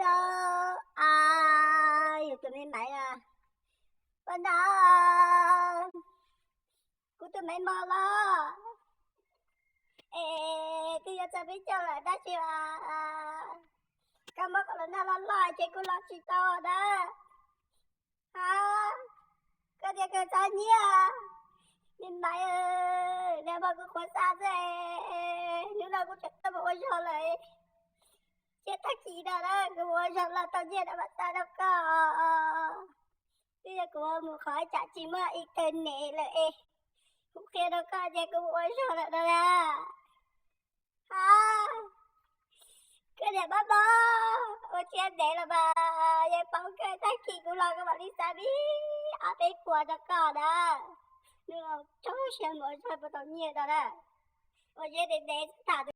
Tau, a, yog tus me maiv a, poj ntxoog, kuv tus maiv mos los, es twb yuav txog peb caug lawm tab sis as koj muab koj lub naj loj loj ces kuv los tsis tau na. Ha, koj tias koj txhob nyiaj, me maiv, nag hmo kuv qhuav xa xwb, hnub no kuv tseem tuaj mus ua zog lawm. Ces tag kis no na kuv mus ua zog los tau nyiaj no mam xa rau koj. Twb yog kuv mus qhov tsam tsis muaj internet lawm es kuv qhia rau koj tias kuv mus ua zog lawm no na. Ha, koj niam mab mob, ua tsis ntev los mas yeej paub kawg, tag kis kuv los kuv mam li xa me ob peb puas rau koj na. Hnub no rau siab mus ua zog puas tau nyiaj no na. Ua tsis ntev ntev tham